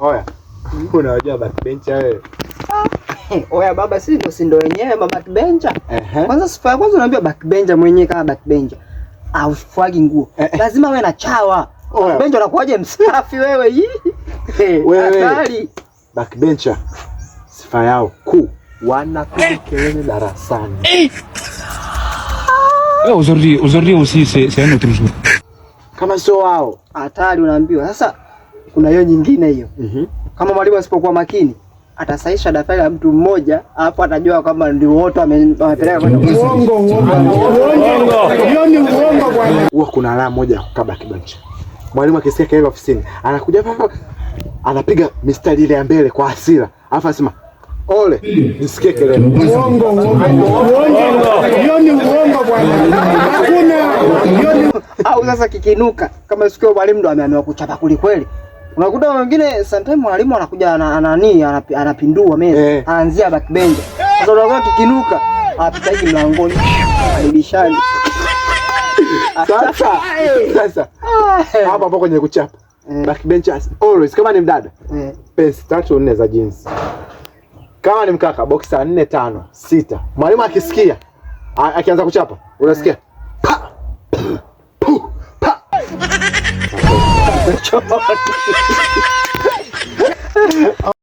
Oya, unawajua backbencher wewe? Oya baba, si ndo si ndo wenyewe ma backbencher. Kwanza sifa ya kwanza unaambiwa backbencher mwenyewe kama backbencher. Haufuagi nguo. Lazima wewe na chawa. Oya. Backbencher unakuwaje msafi wewe hii? Wewe. Hatari. Backbencher sifa yao kuu wanapiga kelele darasani. Eh, aujourd'hui aussi, c'est un autre jour. Kama sio wao. Hatari unaambiwa. Sasa kuna hiyo nyingine hiyo. Kama mwalimu asipokuwa makini atasahisha daftari la mtu mmoja, alafu atajua kwamba ndio wote wamepeleka kwenda. Uongo, uongo, uongo. Hiyo ni uongo, bwana. Huwa kuna alama moja ya kukaa backbencher. Mwalimu akisikia kelele ofisini, anakuja hapa anapiga mistari ile ya mbele kwa hasira. Alafu anasema, "Ole, nisikie kelele." Uongo, uongo, uongo. Hiyo ni uongo, bwana. Hakuna. Hiyo ni Au sasa kikinuka kama siku hiyo mwalimu ndo ameamua kuchapa kweli kweli. Unakuta wengine sometimes mwalimu anakuja nani anapindua meza, anaanzia backbench. Sasa unakuta kikinuka anapita hivi mlangoni aibishani. Sasa hapo hapo kwenye kuchapa. Backbenchers always, kama ni mdada, pensi tatu nne za jeans. Kama ni mkaka, boxer nne, tano, sita. Mwalimu akisikia akianza kuchapa unasikia pa pu pa.